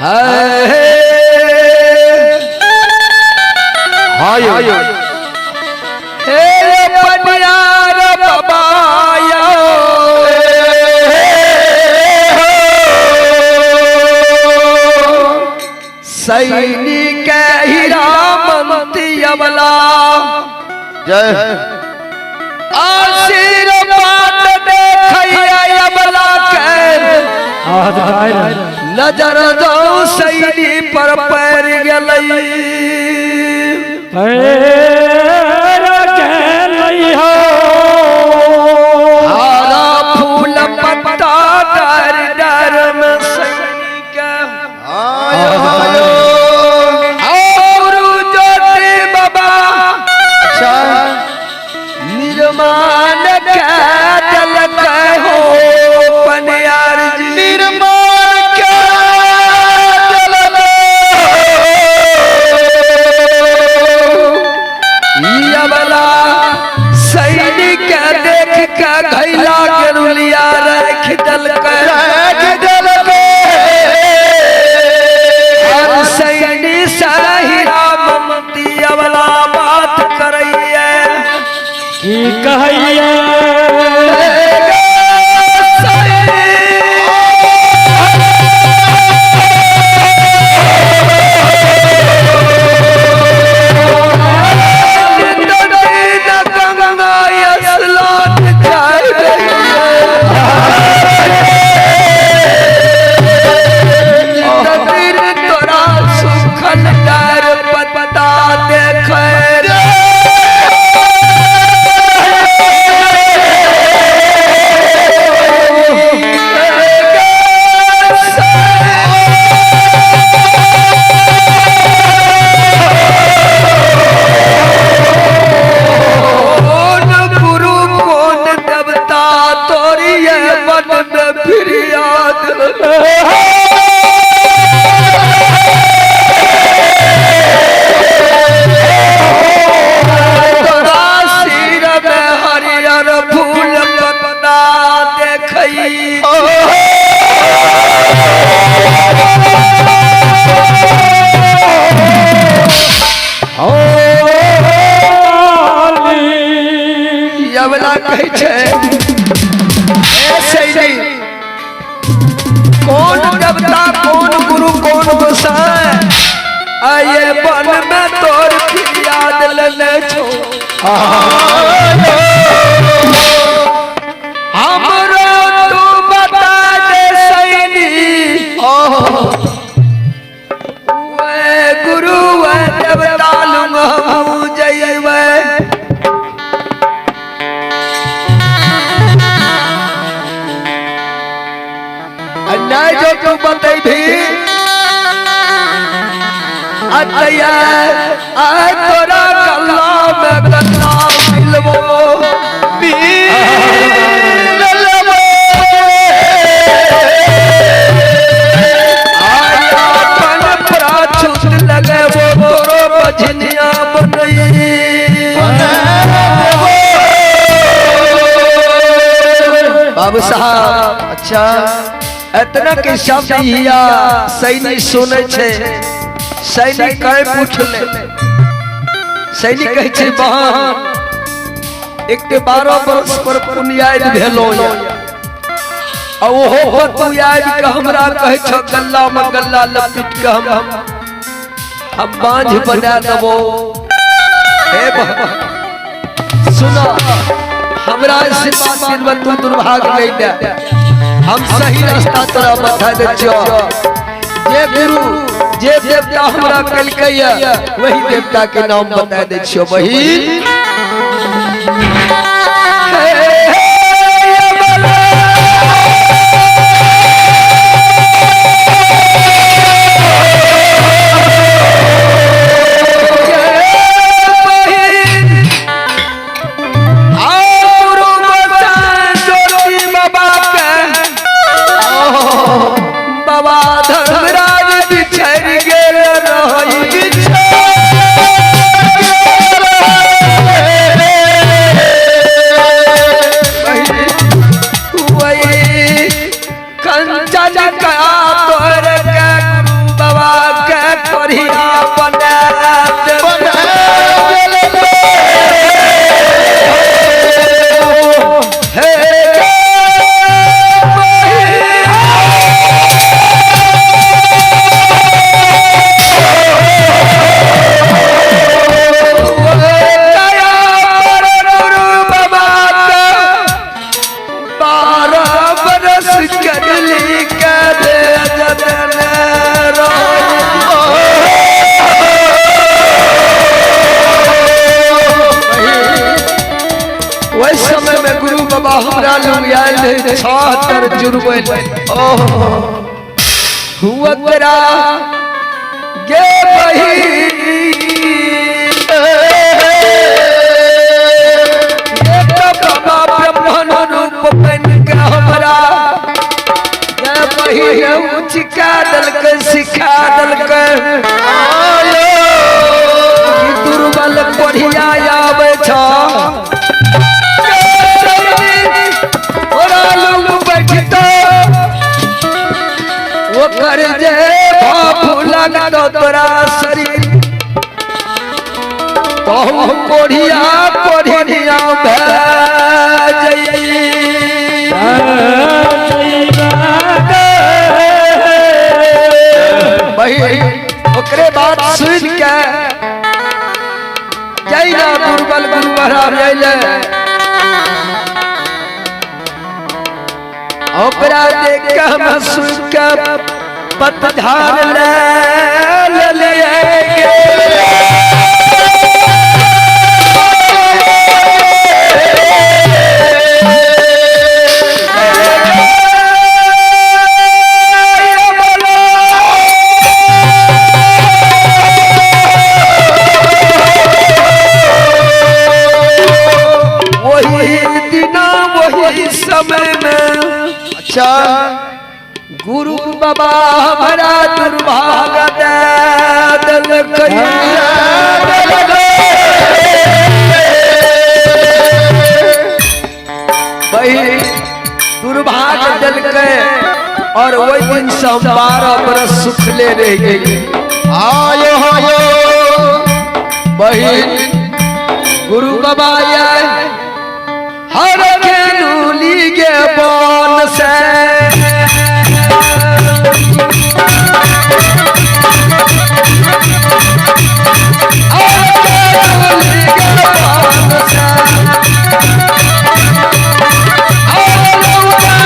हाय हे पनियार बाबा सैनिक हीरा मंती अबला जय आशीर्वाद देखैया अबला के नजर दो सैनी पर पैर गेलै पैर गेलै हो। हरा फूल पत्ता डर डर में सैनी के और ज्योति बाबा अच्छा निर्माण के देलकै हो पनियार जी निर्माण के अबला सैनिक के देख के घैला के रुलिया रख देलकै रख देलकै और सैनी से हीरा ममती अबला बात करैया की कहैया तोरा सुखल डर पत्ता देखे कौन गुरु कौन देवता तोरी ये मन में फिरियाद तोरा सिर में हरियर फूल पत्ता देखई यवला कहै छै ए सैनी कौन देवता कौन गुरु कौन गोसाई आये वन में तोर फिरियाद लेने छो हमरो तू बता दे सैनी वे गुरु वे देवता लुंग हम जइबै नहीं जो तू बतेबी अतया आय तोरा गल्ला में गल्ला मिलबो आय अपन प्राछुत लगेबो तोरो बझनिया बनई। बाबू साहब अच्छा इतना के शब्द हिया सैनिक सुनै छै सैनिक कहे पूछले सैनिक कहै छै बहन एक ते 12 बरस पर पुनियाद भेलो या आ ओहो पर तू आबि के हमरा कहै छ गल्ला में गल्ला लपेट के हम बांझ बना देबो। हे बहन सुनो हमरा आशीर्वाद दिलबा तू दुर्भाग्य नहीं दे हम सही रास्ता तोरा बता दे छियो जे गुरु जे देवता हमरा कलकै वही देवता के नाम बता दे छियो बहिन। बाबा धर्मराज बिछड़ गेल रही। दुर्बल ओह हुअकरा गे बही बाबा ब्राह्मण रूप बन के हमरा गे बही उचिका दलक सिखा दलक कि दुर्बल कोढ़िया आबै छ ओरा लोग बैठता ओकर जे भाफू लगतो तोरा शरीर तहु कोढ़िया कोढ़िया भए जई। ओकरे बात सुन के जइला दुर्बल गुरु महाराज अइले ओकरा देख के हम सुन के पतझार ले लिए वही दिना वही समय में अच्छा गुरु बाबा हमारा दुर्भाग दे दुर्भाग दिल के और वही दिन से हम 12 बरस सुखले रह गए। आयो आयो बहन गुरु बाबा आए हर के नूली के बन से हर के नूली के बन से हर लौटा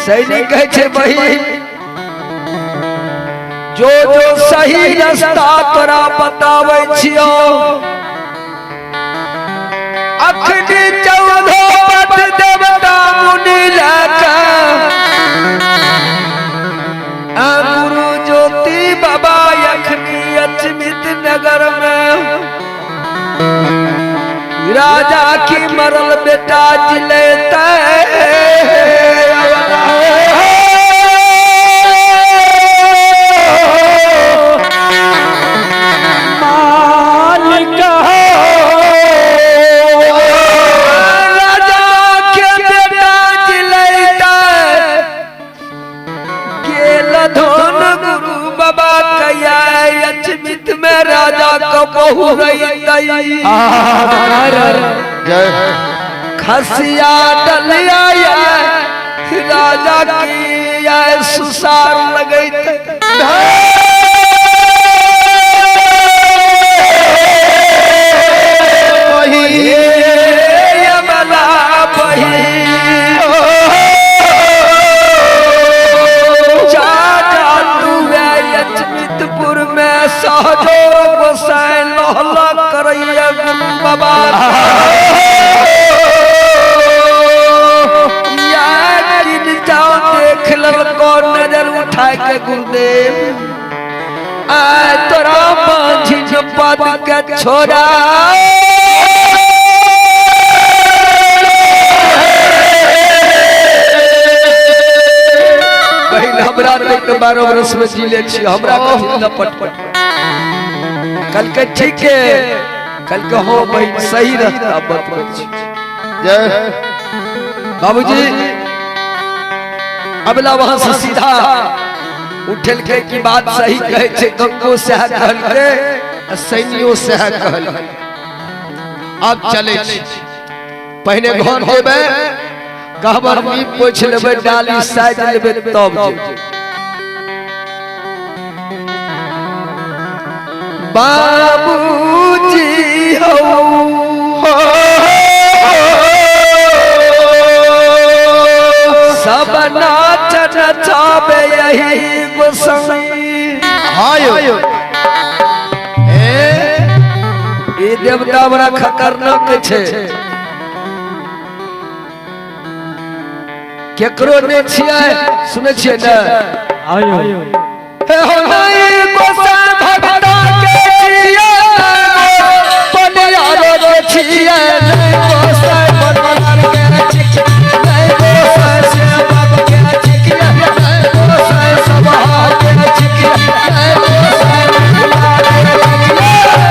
सैनिक कहै छै बहिन, जो जो सही रास्ता तोरा बताबै छियौ, अखनी 14 पद देवता मुनि लए आ गुरु ज्योति बाबा अखनी अचमित नगर में राजा की मरल बेटा जिलेते मालिक राजा के बेटा जिलेते गेल धन गुरु बाबा कया अचमित में राजा को बहु रही जय खसिया डलिया राजा की आय सुसार लगैत यमला बही चाचा तू अचमितपुर में सहजो गोसाई लहला करैया गुरु बाबा या किन जाओ देख ललको नजर उठा के गुरुदेव आय तोरा बांझिन पद के छोड़ा बहिन हमरा तक 12 बरस में जीले छी हमरा कथी लपट पट कल के ठीक है कल के हो बहिन सही रहता बतबै छी। जय बाबूजी अबला वहां से सीधा उठल के की बात सही कहे छे गंगो सह कहलके आ सैनियो सह कहलके। अब चले छी। पहिने घर जेबै गहबर नीप पोछि लेबै डाली साइज लेबै तब जेबै। बाबूजी हौ सब नाच नचाबे यही गोसाई। हायो ई देवता बड़ा खतरनाक छे केकरो ने छियै सुनै छियै ने आयो हे हो नहीं गोसाई भगता के छियै पनियारो के छियै नहीं गोसाई भगवान के छियै नहीं गोसाई सेवक के छियै नहीं गोसाई सभा के छियै नहीं गोसाई भगवान के छियै।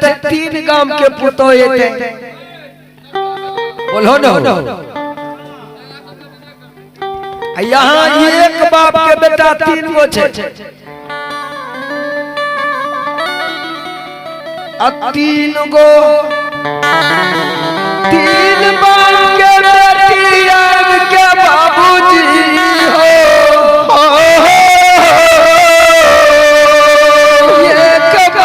तऽ 3 गाम के पुतोह एतै। बोलो न, यहाँ एक बाप के बेटा 3 गो छै आ 3 गो 3 बाप के बेटी आबि के बाबूजी हो, एक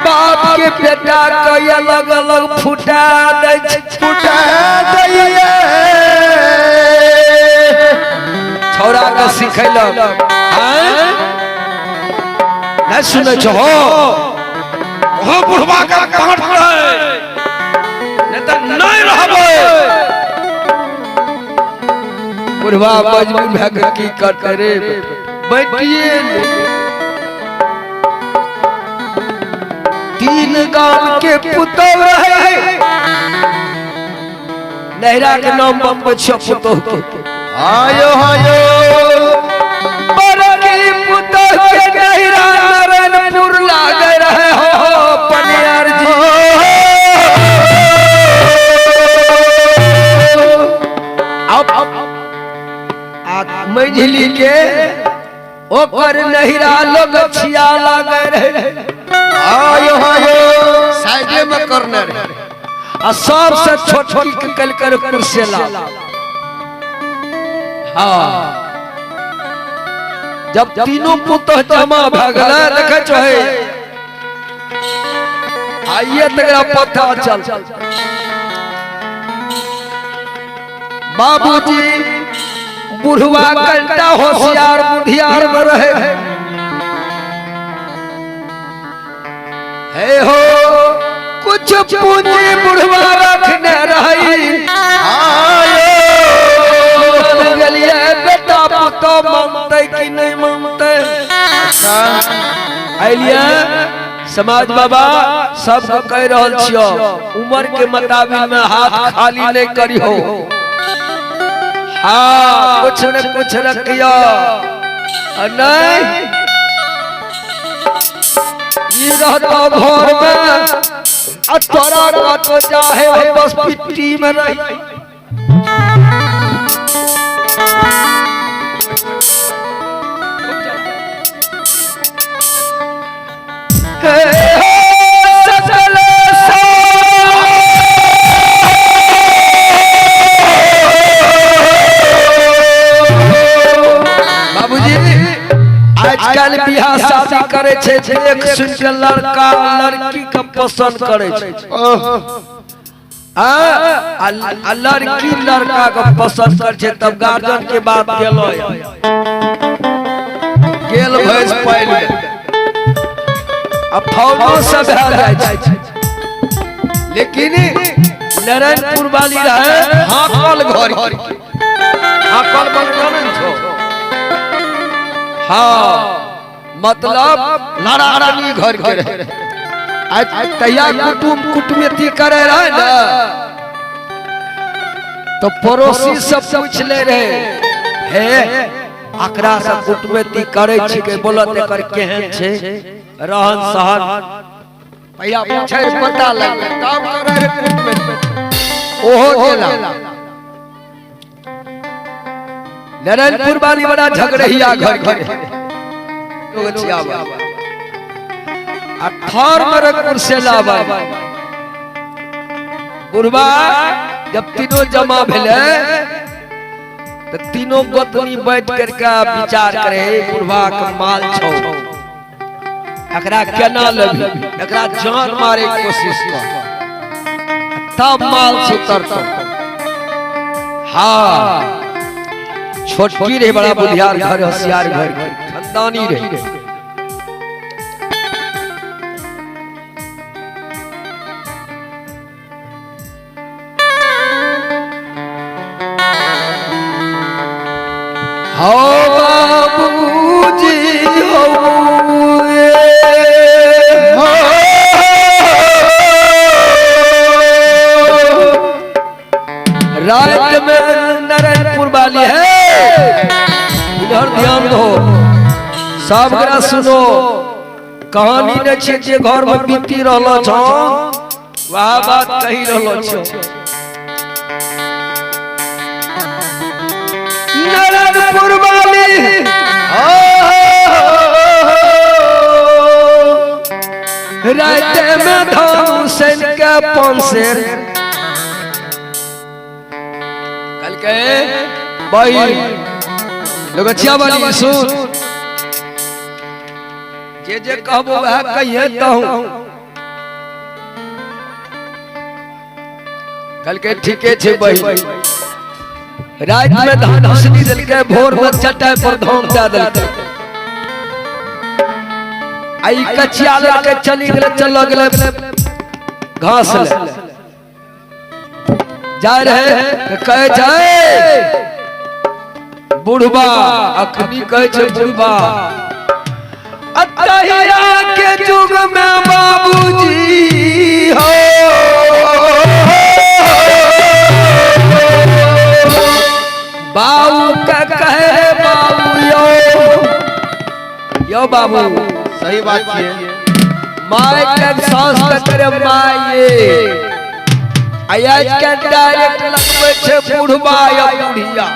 बाप के बेटा के अलग अलग फुटा दै छै, फुटा दैये। छौड़ा के सिखेलक, नहीं सुनै छहो हो बुढ़वा के काट पड़े नहीं त नहीं रहबै। बुढ़वा मजबूर भए के की करतै रे, बैठिए 3 गाम के पुतोह रहे, नैहरा के नाम बतबै छियौ पुतोह के। आयो आयो बड़की पुतोह के नैहरा नारायणपुर लागे रहे हो पनियार जी। अब मझली के ओकर नैहरा लोग छिया लागे रहे। आयो आयो साइडे में करने रहे। आ सबसे छोटकी के कलकर कुर्सेला। हाँ, जब तीनों पुतोह जमा भए गेलै, देखै छो हे आइए तकरा पता चल। बाबूजी बुढ़वा कल्टा होशियार बुधियार में रहे हे हो, कुछ पूंजी बुढ़वा रखने रही। गेलिए बेटा पुतोह मानते कि नहीं मानते। अलिए समाज बाबा सब कह रहल छियो, उम्र के मुताबिक में हाथ खाली नहीं करियो। हाँ, कुछ न कुछ रखियो, नहीं ई रहतो घर में आ तोरा कतो जाहे बस पिट्टी में रही। सकल बाबूजी आजकल बियाह शादी करे छै, देख सुन के लड़का लड़की के पसंद करे छै, आ लड़की लड़का के पसंद करे छै, तब गार्जियन के बात गेलो गेल भैंस पाइल गेल आ फौजो सब भए जाइ छै। लेकिन नारायणपुर वाली रहे हाकल घर, हाकल बंगला नहीं छो। हाँ, मतलब लड़ानी घर के रहे। आज तैया कुटुम कुटुमेती करे रहे ना, तो पड़ोसी सब पूछ ले रहे हे अकरा से कुटुमेती करे छिके, बोलत एकर केहन छै रहन सहन, भैया पूछे पता लग तब करे रहे कुटुमेती। ओहो गेला नारायणपुर वाली बड़ा झगड़िया घर घर बुढ़वा जब तीनों जमा भेले तो तीनों गोतनी बैठ करके विचार करे, बुढ़वा के माल छौ, एकरा केना लेबी, एकरा जान मारे के कोशिश कर तब माल सुतरतौ। हाँ, छोटकी रहे बड़ा बुधियार घर, होशियार घर, खानदानी रहे। हो बाबूजी हो रात में नारायणपुर वाली है, इधर ध्यान दो सब, सुनो कहानी नहीं छे जे घर में बीती रहलो छो वह बात कही रहलो छो। नारायणपुर वाली रात में धाम सेन के पंसेर कल के भाई लोगछिया वाली सुन जे जे कहबो वह कहिए तहूं। कल के ठीके छे बही रात में धान उसनी दिलके भोर में चटाई पर धान दे दिलके आई कचिया लड़के चली गेले चल गेले घास ले जा रहे कहे जाए बुढ़बा अखनी कहे छे बुढ़बा अतहिया के युग में बाबूजी हो बाबू का कहे बाबू यो यो बाबू सही बात है। My के सास का करे my आज के डायरेक्ट लगबै छे बुढ़बा या बुढ़िया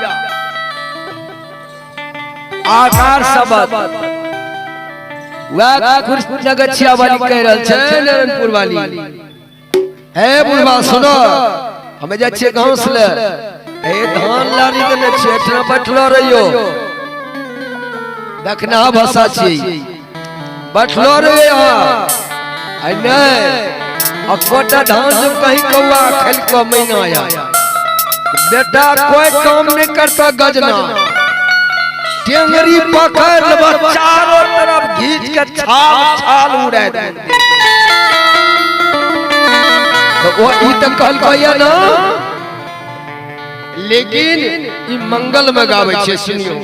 आकार शब्द वह खुश नगछिया वाली कह रहल छै नारायणपुर वाली। हे बुढ़बा सुनो हमें जाइ छियै घास ले ए धान लारी देने छियै एठना बैठलो रहियो देखना भाषा छियै बैठलो रहियो आ नहीं अकोटा धान जो कहीं कौआ खेल को महीना आया बेटा कोई काम नहीं करता गजना टेंगरी पकड़ लेबा चारों तरफ घींच के छाल छाल उड़ा दे। तो वो ई तो कहलकै या ना लेकिन ई मंगल में गाबै छै सुनियो।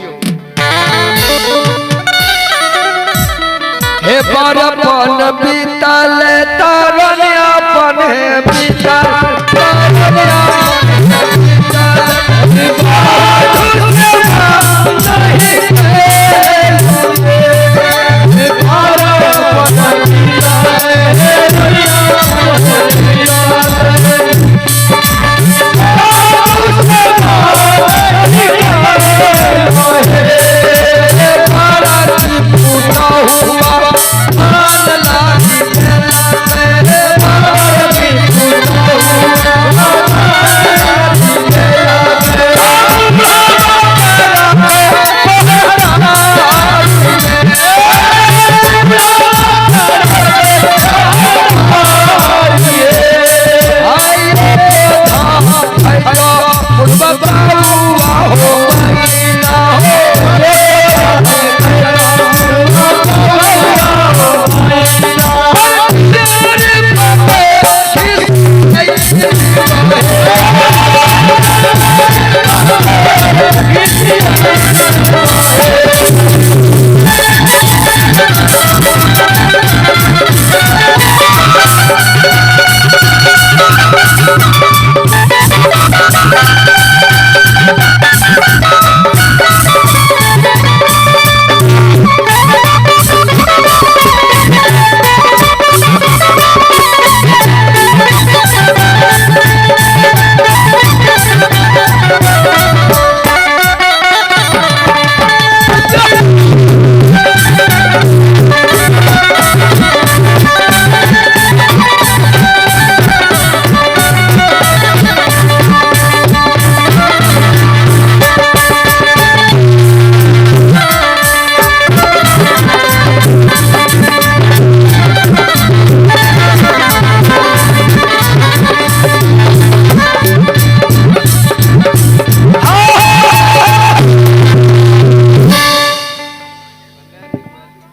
हे बरपन बीतल तरन अपन हे बीतल तरन अपन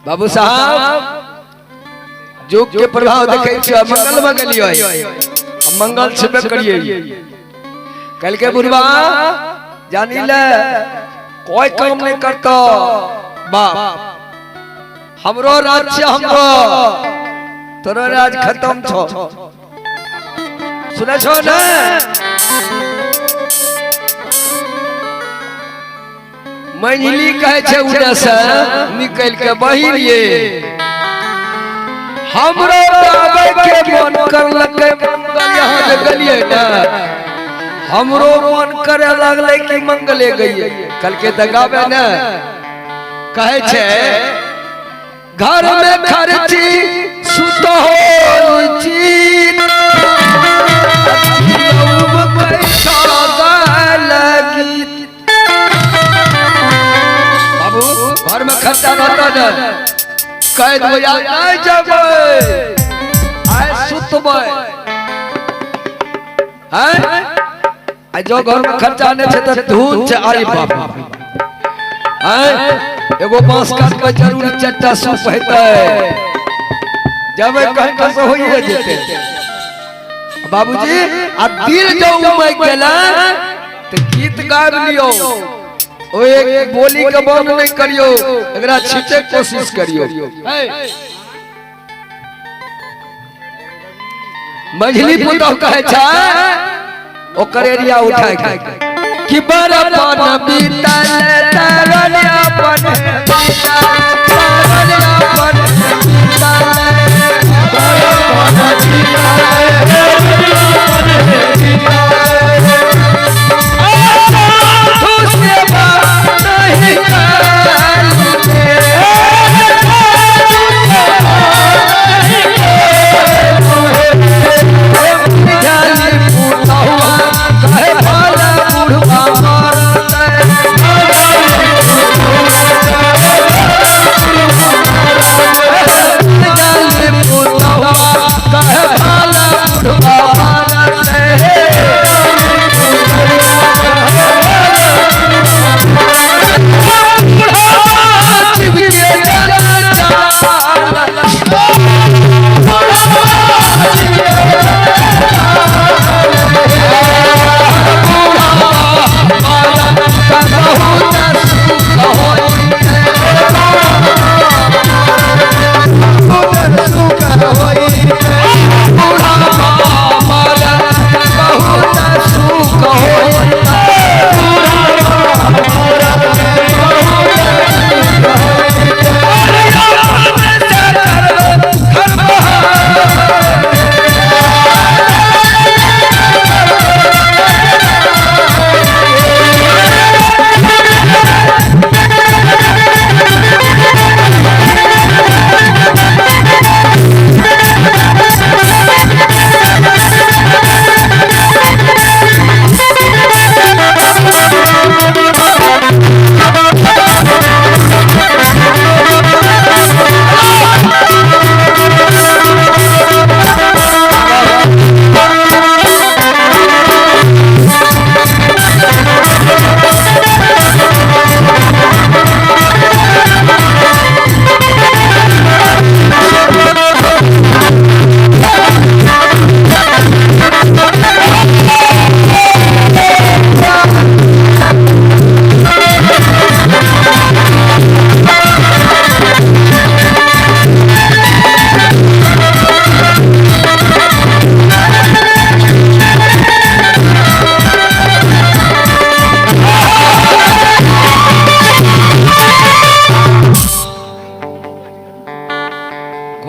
बाबू साहब युग के प्रभाव देखे छियै मंगल में गेलियै मंगल छेबे करियै। कल के बुढ़वा जानी ले कोई काम नहीं करता बाप हमरो राज छे हमरो तोरो राज खत्म छो सुनै छो ने। मंझली कहे छे उड़े से निकल के बहिन ये हमरो गाबै के मन करलकै मंगल यहाँ जे गेलियै ने हमरो मन करे लगलै कि मंगले गइयै कल के तऽ गाबै ने कहै छै घर में खर्ची सुत हो निचीन बाबू घर में खर्चा रहता ने कह दो यार नहीं जबै आय सुतबै हैं आ जो घर में खर्चा नहीं छै त धून छै अरे बाप हैं एगो बांस काट के जरूर चट्टा सूप हेतै जबै कहीं कहीं होइए जेतै बाबूजी आ दिल जो उमैक गेलै त गीत गाबि लियौ ओ एक बोली के बंद नहीं करियो एकरा छीटे के कोशिश करियो। मझली पुतहु कहै छै ओकर एरिया उठाय के कि बड़पन बीतल तरल अपन बीतल तरल अपन बीतल बड़पन बीतल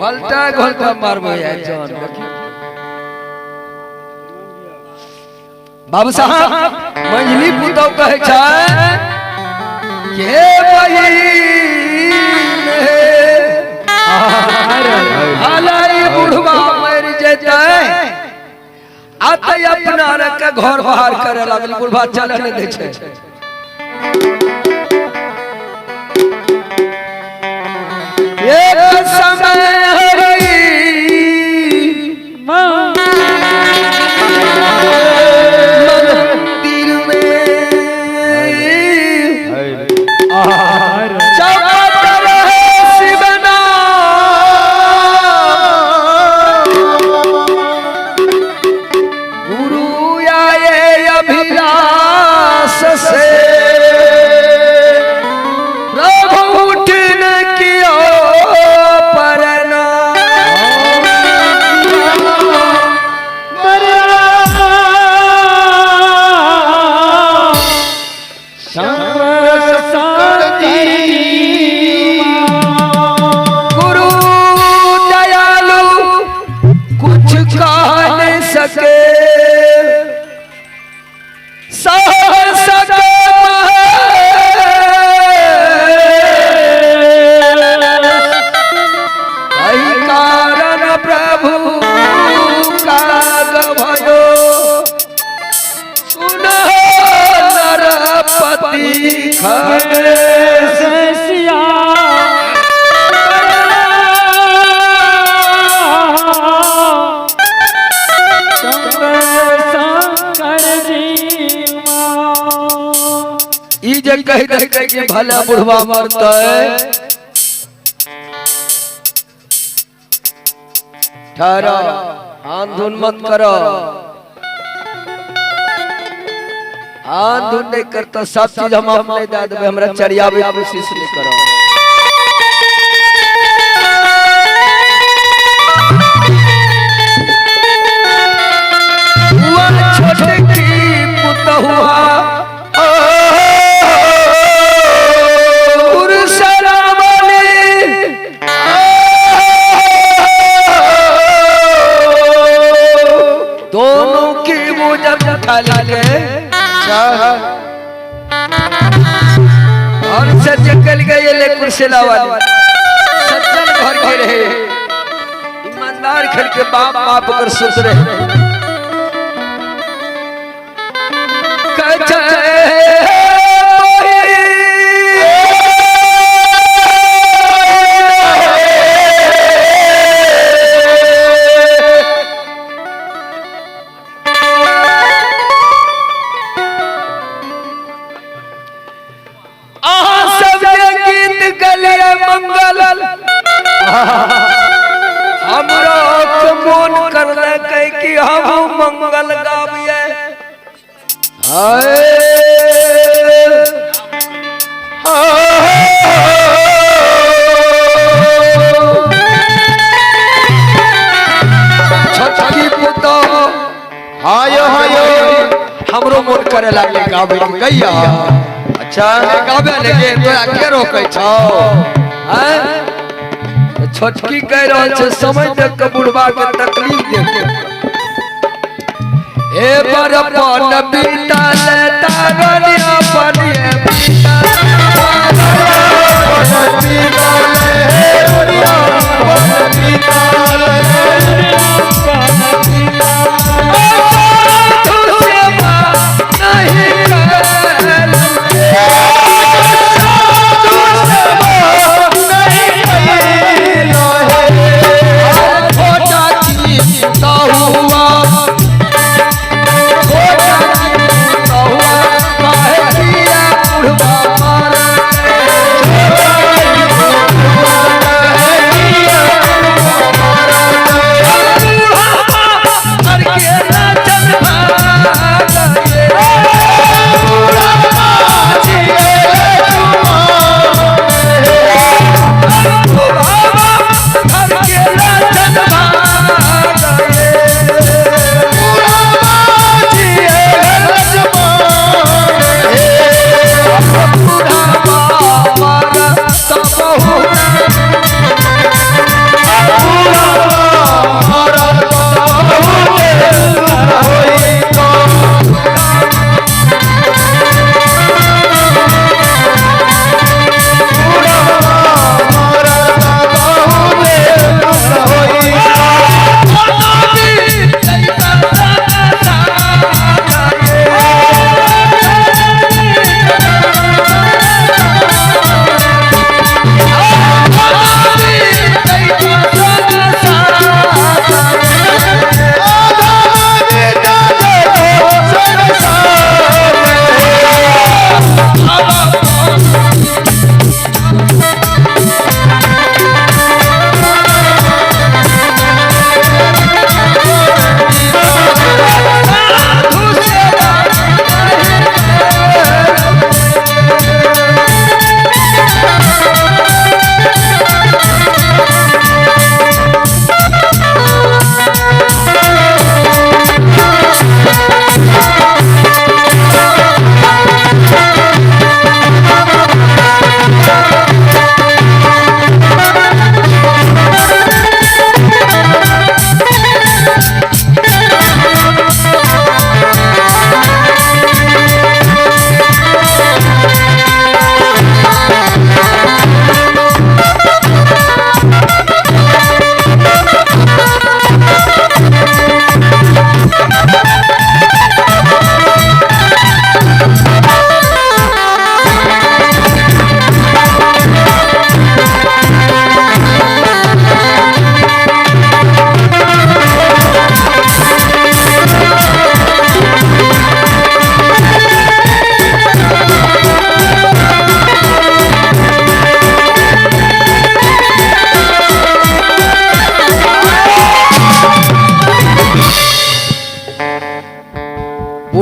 घोलता मारबो यार जान बाबू साहब मंझली पुतहु कहै छै के बहिन हे हलाई बुढ़वा मरि जेतै आ तै अपना के घर बाहर करे लागल बुढ़वा चले नहि दै छै। एक समय हरि मंदिर में जपत रहे शिव नाम गुरु आए अभिलाष से प्रभु उठन कियो परनाम। सह नहीं सके, सह सके एहि कारण प्रभु काग भयो। सुन नरपति खगेश सिया शंकर जी। ई जे कहि देलकै कि भले बुढ़वा मरतै, ठहरो, आंधुन मत करो, आंधुन नहीं करता, सब चीज हम अपने दे देबै, हमरा चरियाबे कोशिश नहीं करो। हुआ छोटकी पुतहुआ दोनों की वो जब उठा ले और से चकल गए ले कुर्सेला वाली सज्जन घर के रहे, ईमानदार घर के बाप बाप कर सुत रहे। हमरा मोन करलकै कि हम मंगल गाबिए। हाय छोटकी पुतोह हाय हाय हमरो मोन करे लागले गाबे के गैया। अच्छा गाबे लगे तोरा के रोकै छौ? हैं छोटकी कह रहल छै समय देख के बुढ़वा के तकलीफ देख के। हे बरपन बीतल तारन अपन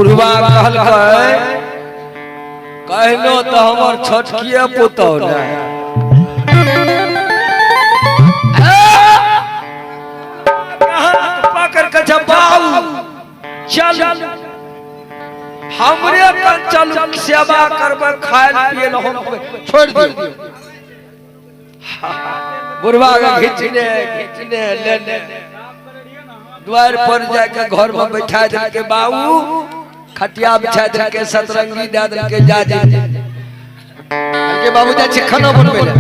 बुढ़वा कहलकै कहलो तो हमर छोटकिए पुतोह ने। पकड़ के बाबू चल हमरे कन चल सेवा करबै खाए पिए ल हम छोड़ दियो। बुढ़वा के घिचने घिचने लेने द्वार पर जाके घर में बैठा देलके बाबू, खटिया बिछा देलके, सतरंगी दे देलके, जा जा के बाबू जाइ छै खाना बनबै लए।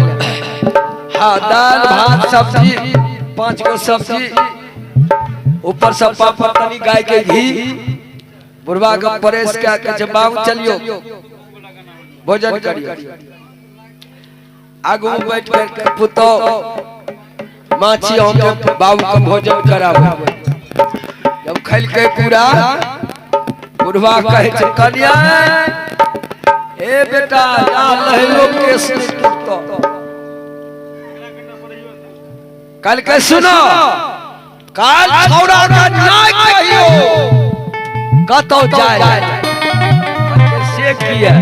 हाँ दाल भात सब्जी 5 गो सब्जी ऊपर से पापड़ तनी गाय के घी। बुढ़वा के परेश क्या कहै छै बाबू चलियो भोजन करियो। आगू बैठ कर पुतोह माछी हम बाबू के भोजन कराबो। जब खैलकै पूरा बुढ़वा कहै छै कनिया हे बेटा जा लहलो केस नहि टूटतो। कहलकै सुनो काल छौड़ा के नहि कहियो कतौ जाय। से किया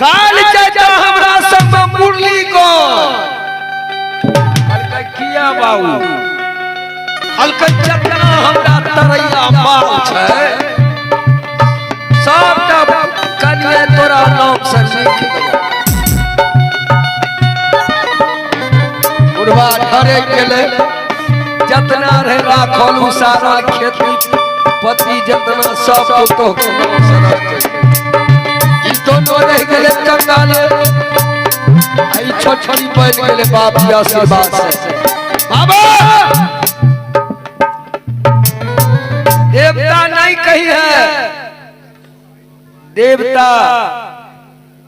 काल जाता हमरा सब में मुरली को। कहलकै किया बाबू? कहलकै जतना हमरा तरैया माल छै सबटा कनिया तोरा नाम से लिख देबो। बुढ़वा डरे गेलै, जतना रहे राखल उसारल खेती पति जतना सब पुतोह के नाम से रखै। ई दोनों रह गेलै कंगाल, आई छोटकी बन गेलै बाप के आशीर्वाद से। बाबा देवता नहीं कही है, देवता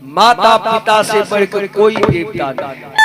माता पिता से बढ़कर कोई देवता नहीं।